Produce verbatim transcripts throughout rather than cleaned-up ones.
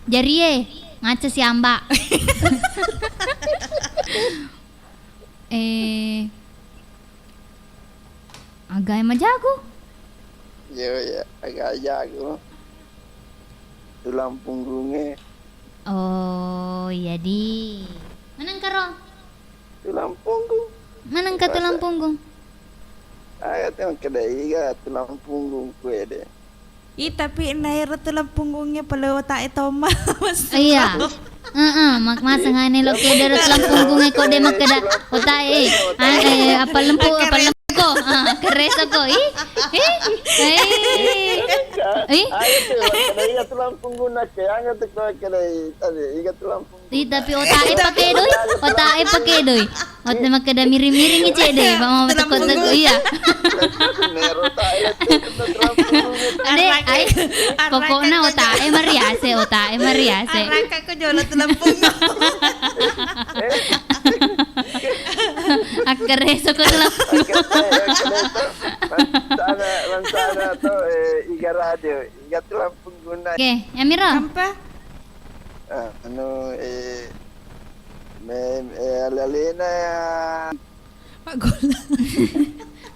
Jarie, ngaca siamba. Eh, agae majago? Iya, iya, agae jago. Tulang punggungnge. Oh, iya di. Manengka ro? Tulang punggung. Manengka tulang punggung? Aga te makkeda iga tulang punggung kuede. Ih, tapi naero tulang punggungnge pale otak e tomma. Iya. Heeh, mak-, maseng ane lo kedero tulang punggungnge kode makkeda otak e, eh, apa lempu, apa lempu ko. Ah, kereso ko. Ih. Ih. Eh. Ih. Ayo tuh, makkeda iga tulang punggung nak, ke, anga tuh kau kena tadi, iga tulang Ih, tapi otak e pake doi, otak e pake doi. Otak makkeda miring-miring cedde, mama teko-teko, iya. Ade, ai, pokokna otak e mariase, otak e mariase. Araka ko jolo tulang punggung. Akkereso ko tulang punggung. Lansana, lansana to, eh, iga radio, iga tulang punggung. Oke, Yamiro. Apa? Ah, anu, eh, me-, eh, ale-alena. Maggolla.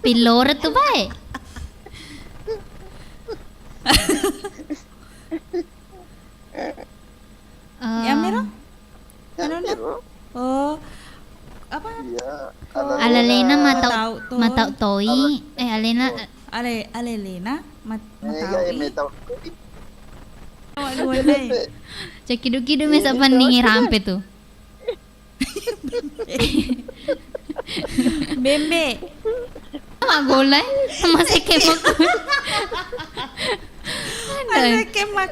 Pillora tu bae. Eh, Yamiro? Anu, Yamiro? Oh, apa? Iya, oh. Alalena matau, matau toi. Eh, alena. Ale-, alelena mat-, matau. Iya, iya, matau toi. Awak dua lai. Cekkidu-kidu mesa panningi rampe tu. Bembe. Maggolla, eh? Masih kemok. Masih kemok.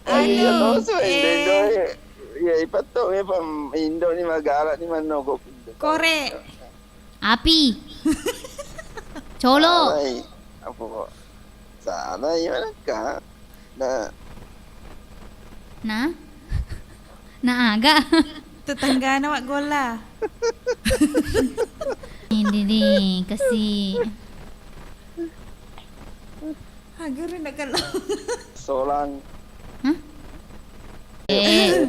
Aduh, eh. Iya, ipatto, eh, pam, Indo ni magala ni manoko. Kore. Api. Colo. Salai. Apa kok? Salai, mana, Kak? Nah. Nah? Nah, aga? Tetanggana maggolla. Ini di, kasi. Agere nak kalau. Solang. Hah? Eh.